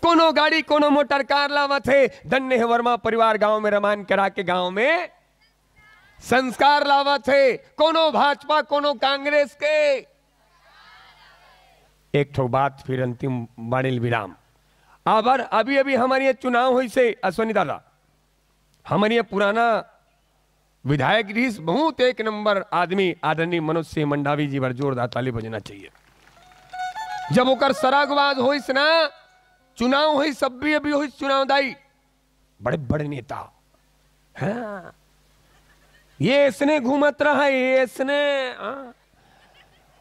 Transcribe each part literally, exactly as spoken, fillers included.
कोनो गाड़ी, कोनो मोटर कार लावत हे, धन्य हे वर्मा परिवार गांव में रमान करा के गांव में संस्कार लावत हे, कोनो भाजपा, कोनो कांग्रेस के। एक ठो बात, फिर अंतिम बाणी ल विराम। अबर अभी अभी हमर ये चुनाव होइस हे, अश्विनी दादा, हमर ये पुराना विधायक रिहिस, बहुत एक नंबर आदमी, आदरणीय मनोज सिंह मंडावी जी बर जोरदार ताली बजना चाहिए। जब ओकर सरागवाज होइस ना, चुनाव होइस, अभी अभी होइस चुनाव दाई, बड़े बड़े नेता, हाँ, ये ऐसने घूमत रहा, ये ऐसने, हाँ,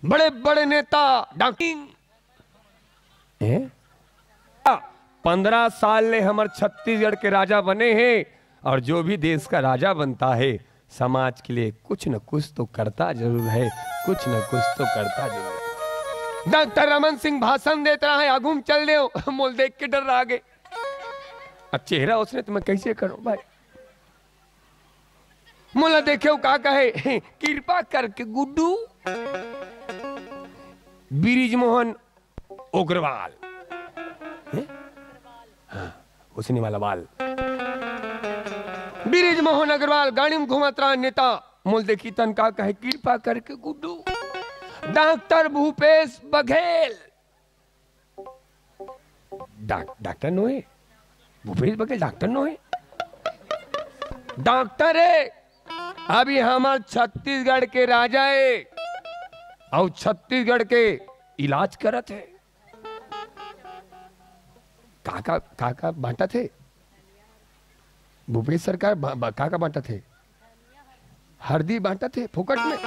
बड़े बड़े नेता, डॉक्टर, हैं? पंद्रह साल ले हमर छत्तीसगढ़ के राजा बने हे, और जो भी देश का राजा बनता है, समाज के लिए कुछ न कुछ तो करता जरूर है, कुछ न कुछ तो करता जरूर है। डॉक्टर रमन सिंह भाषण देत रहा है, आगू में चल देव, मोला देख के डर रहा गे। अब चेहरा उसने तो मैं कैसे करूं भाई? मोला देखे का कहे, कृपा करके गुड्डू, बिरिज मोहन अग्रवाल, हैं? हाँ, उसने वाला बाल। बिरिज मोहन अग्रवाल गाड़ी में घूमत रहा नेता, मोला देखी तन का कहे, कृपा करके Guddu, doctor Bhupesh Baghel. Doc-, doctor नोहे, भूपेश बघेल डॉक्टर नोहे, डॉक्टर हे। अभी हमर छत्तीसगढ़ के राजा हे, अउ छत्तीसगढ़ के इलाज करत हे। का का, का का बांटत हे भूपेश सरकार? बा-, बा-, का का बांटत हे? हरदी बांटत हे फोकट में,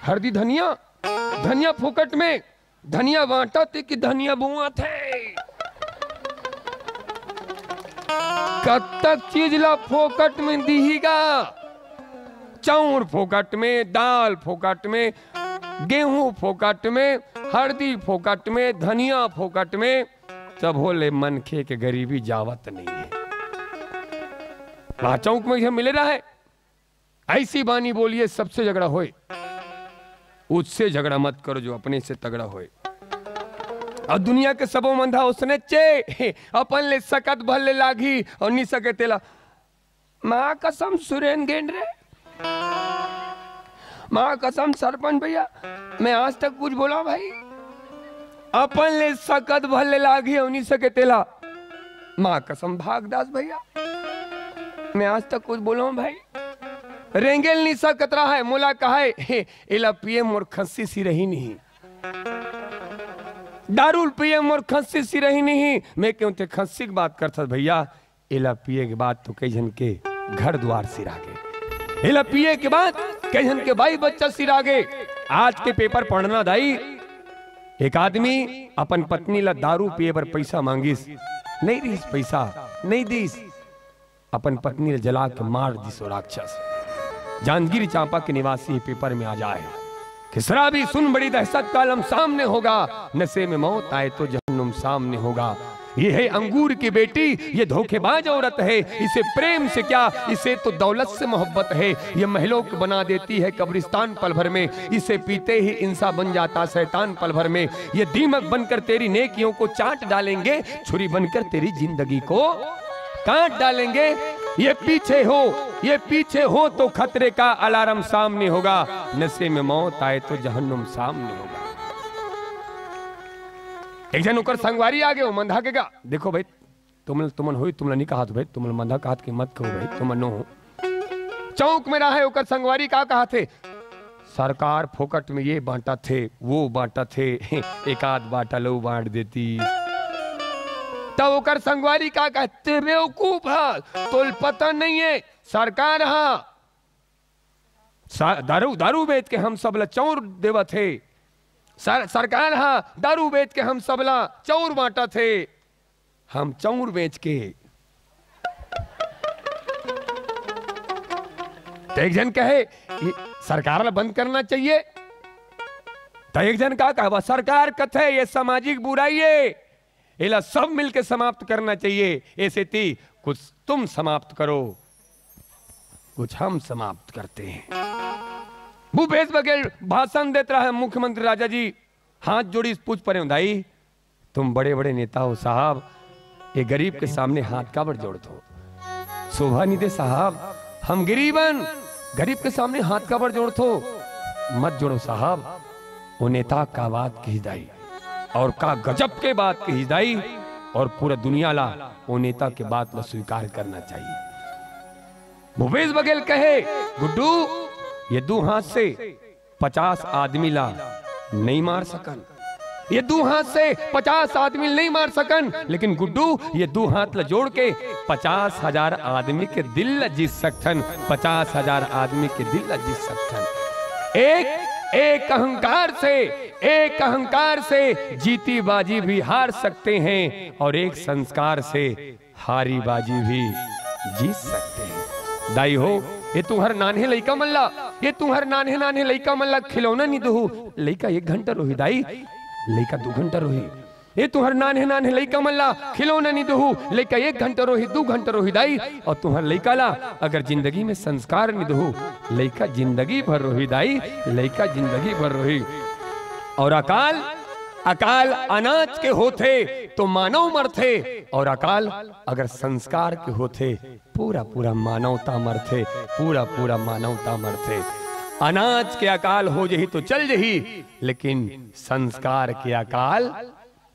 हरदी धनिया, धनिया फोकट में। धनिया बांटत हे कि धनिया बोआत हे? कतक चीज ला फोकट में दिही गा? चाउर फोकट में, दाल फोकट में, गेहूं फोकट में, हरदी फोकट में, धनिया फोकट में, तभो ले मनखे के गरीबी जावत नहीं हे। वहां चौक में मिले रहा है, ऐसी बानी बोलिए सबसे झगड़ा होए, उससे झगड़ा मत करो जो अपने से तगड़ा होए। अउ दुनिया के सबो मंधा ओसनेचे, अपन ले सकत भर ले लागही अउ नी सके तेला। माँ कसम सुरेन गेंड रे, माँ कसम सरपंच भैया, मैं आज तक कुछ बोला भाई? अपन ले सकत भर ले लागही अउ नी सके तेला। माँ कसम भागदास भैया, मैं आज तक कुछ बोला हूँ भाई? रेंगेल नी सकत रहा है, मोला कहा है, "हे, एला पिए मोर खस्सी सिरही नहीं, दारू पिए मोर खस्सी सिरही नहीं।" मैं कहूँ, "ते खस्सी के बात करथस भैया, एला पिए के बाद तो कई झन के घर दुआर सिरागे, एला पिए के बाद कई झन के बाई बच्चा सिरागे।" आज के पेपर पढ़ना दाई, एक आदमी अपन पत्नी ला दारू पिए बर पैसा मांगिस, नहीं रिहिस पैसा, नहीं दिस, अपन पत्नी ला जला के मार दिस वो राक्षस। जांजगीर चांपा के निवासी पेपर में आ जाए कि शराबी सुन बड़ी दहशत का आलम सामने होगा, नशे में मौत आए तो जहन्नुम सामने होगा। ये है अंगूर की बेटी, ये धोखेबाज औरत है, इसे प्रेम से क्या, इसे तो दौलत से मोहब्बत है। ये महलों को बना देती है कब्रिस्तान पल भर में, इसे पीते ही इंसान बन जाता शैतान पल भर में। ये दीमक बनकर तेरी नेकियों को चाट डालेंगे, छुरी बनकर तेरी जिंदगी को काट डालेंगे। ये पीछे हो, ये पीछे हो तो खतरे का अलार्म सामने होगा, नशे में मौत आए तो जहन्नुम सामने होगा। एक झन ओकर संगवारी आगे हो, मंधा के गा, देखो भाई, तुमन, तुमन होई, तुमला नहीं कहा तो भाई, तुमन मंधा कहा कि मत कहो भाई, तुमन नो हो। चौक में रहा है, ओकर संगवारी का कहा थे, सरकार फोकट में ये बांटा थे, वो बांटा थे, एक आध बाटल वो बांट देती। तब ओकर संगवारी का कहते, "बेवकूफ है, तोल पता नहीं है, सरकार हा सा-, दारू, दारू बेच के हम सब ला चौर देवत हे, सर-, सरकार हा दारू बेच के हम सब ला चौर बांटत हे, हम चौर बेच के।" तो एक झन कहे, "ये सरकार ला बंद करना चाहिए।" तो एक झन का कहवा, "सरकार कथे ये सामाजिक बुराई है, एला सब मिलके समाप्त करना चाहिए, ऐसे ती कुछ तुम समाप्त करो, कुछ हम समाप्त करते हैं।" भूपेश बघेल भाषण देत रहा है, मुख्यमंत्री राजा जी हाथ जोड़ी पूछ परे हो, "दाई, तुम बड़े बड़े नेता हो साहब, ये गरीब के सामने हाथ काबर जोड़थो? शोभा नइ दे साहब, हम गरीबन, गरीब के सामने हाथ काबर जोड़थो? मत जोड़ो साहब। वो नेता का बात कही दाई, और का गजब के बात कही दाई, और पूरा दुनिया ला वो नेता के बात ला स्वीकार करना चाहिए। भूपेश बघेल कहे, "गुड्डू, ये दू हाथ से पचास आदमी ला नइ मार सकन, ये दू हाथ से पचास आदमी नइ मार सकन, लेकिन गुड्डू, ये दू हाथ ला जोड़ के पचास हजार आदमी के दिल ला जीत सकथन, पचास हजार आदमी के दिल ला जीत सकथन।" एक, एक अहंकार से, एक अहंकार से जीती बाजी भी हार सकते हैं, और एक संस्कार से हारी बाजी भी जीत सकते हैं। दाई हो, ये तुंहर नान्हे लइका मन ला, ये तुंहर नान्हे नान्हे लइका मन ला खिलौना नइ दुहू, लइका एक घंटा रोही दाई, लइका दू घंटा रोही। ये तुंहर नान्हे नान्हे लइका मन ला खिलौना नइ दुहू, लइका एक घंटा रोही, दू घंटा रोही दाई, और तुंहर लइका ला अगर जिंदगी में संस्कार नइ दुहू, लइका जिंदगी भर रोही दाई, लइका जिंदगी भर रोही। और अकाल, अकाल अनाज के होथे तो मानव मरथे, और अकाल अगर संस्कार के होथे, पूरा पूरा मानवता मरथे, पूरा पूरा मानवता मरथे। अनाज के अकाल हो जही तो चल जही, लेकिन संस्कार के अकाल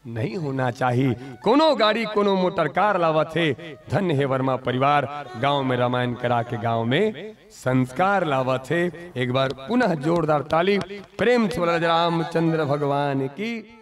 नहीं होना चाही। कोनो गाड़ी, कोनो मोटर कार लावत हे, धन्य हे वर्मा परिवार, गांव में रामायण करा के गांव में संस्कार लावत हे। एक बार पुनः जोरदार ताली, प्रेम से बोला रामचंद्र भगवान की।